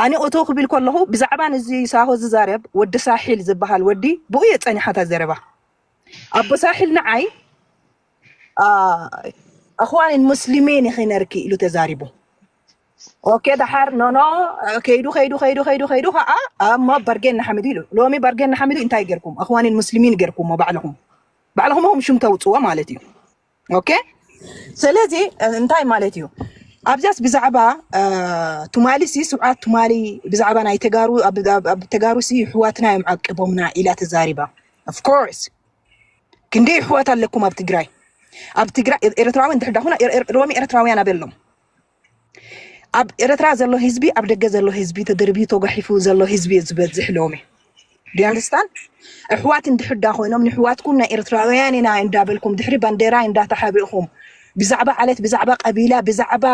ኣነ ኦቶ ክብል ከለኹ ብዛዕባ ንዚ ሳሆ ዝዛረብ ወዲ ሳሒል ዝበሃል ወዲ ብኡ እየ ጸኒሓታ ዘረባ። ኣቦ ሳሒል ንዓይ ኣኽዋንን ሙስሊሜን ኢኺ ነርኪ ኢሉ ተዛሪቡ። ኦኬ፣ ደሓር ኖኖ ከይዱ ከይዱ ከይዱ ከይዱ ከይዱ ከዓ እሞ በርጌን ንሓምዱ ኢሉ። ሎሚ በርጌን ንሓምዱ እንታይ ገርኩም? ኣኽዋንን ሙስሊሚን ገርኩሞ ባዕልኹም። ባዕልኹም ኹም ሽም ተውፅዎ ማለት እዩ። ኦኬ፣ ስለዚ እንታይ ማለት እዩ? ኣብዚያስ ብዛዕባ ትማሊ ሲ ስብዓት ትማሊ ብዛዕባ ናይ ተጋሩ ኣብ ተጋሩ ሲ ሕዋትና እዮም ዓቂቦምና ኢላ ተዛሪባ። Of course ክንደይ ኣሕዋት ኣለኩም ኣብ ትግራይ? ኣብ ትግራይ ኤርትራውያን ድሕዳ ኹና ሎሚ ኤርትራውያን ኣበሎም ኣብ ኤርትራ ዘሎ ህዝቢ ኣብ ደገ ዘሎ ህዝቢ ተደርቢ ተጓሒፉ ዘሎ ህዝቢ እዩ ዝበዝሕ ሎሚ። ዲኣንስታን ኣሕዋት እንድሕዳ ኮይኖም ንሕዋትኩም ናይ ኤርትራውያን ኢና እንዳበልኩም ድሕሪ ባንዴራ እንዳተሓብእኹም ብዛዕባ ዓለት ብዛዕባ ቀቢላ ብዛዕባ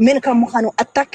መን ከም ምዃኑ ኣታክ